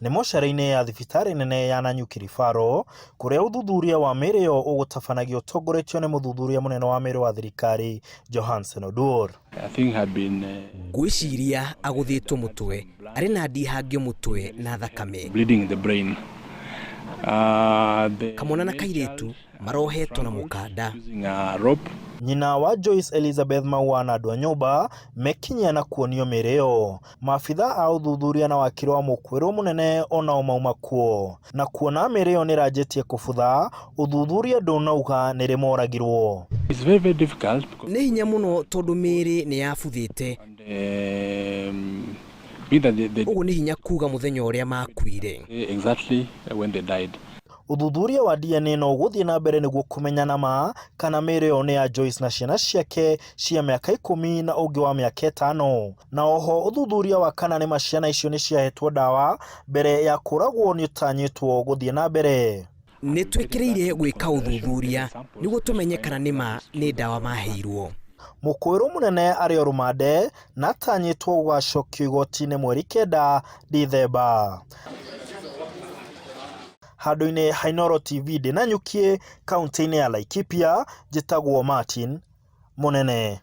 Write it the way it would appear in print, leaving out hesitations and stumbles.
Nĩ mocarĩ-inĩ ya thibitarĩ nene ya Nanyuki Referral kũrĩa ũthuthuria wa mĩĩrĩ ĩyo ũgũtabanagio ũtongoretio nĩ mũthuthuria mũnene wa mĩĩrĩ wa thirikari Johansen Oduor. Ngwĩciria agũthĩtwo mũtwe, arĩ na ndihangio mũtwe na thakame. Kamwana na kairĩtu marohetwo na mũkanda. Nyina wa Joyce Elizabeth Maua na andũ a nyũmba mekinyia na kuonio mĩĩrĩ ĩyo. Maabitha a ũthuthuria na wakiri wa mũkwĩrwo mũnene onao mauma kuo. Na kuona mĩĩrĩ ĩyo nĩĩranjĩtie kũbutha, ũthuthuria ndũnauga nĩrĩ moragirwo. Nĩ hinya mũno tondũ mĩĩrĩ nĩ yabuthĩte, ũguo nĩ hinya kuga mũthenya ũrĩa makuire. Ũthuthuria wa DNA no ũgũthiĩ na mbere nĩguo kũmenya na ma kana mĩĩrĩ ĩyo nĩ ya Joyce na ciana ciake cia mĩaka 10 na ũngĩ wa mĩaka 5. Na oho ũthuthuria wa kana nĩma ciana icio nĩ ciahetwo ndawa mbere ya kũragwo nĩ ũtanyĩtwo gũthiĩ na mbere. Nĩ twĩkĩrĩire gwĩka ũthuthuria nĩguo tũmenye kana nĩma nĩ ndawa maheirwo. Mũkũĩrwo mũnene arĩ o rũmande na atanyĩtwo gũgacokio igoti-inĩ mweri 9 Dithemba. Handũ-inĩ ha Inooro TV ndĩ Nanyuki kaunti-inĩ ya Laikipia, njĩtagwo Martin Mũnene.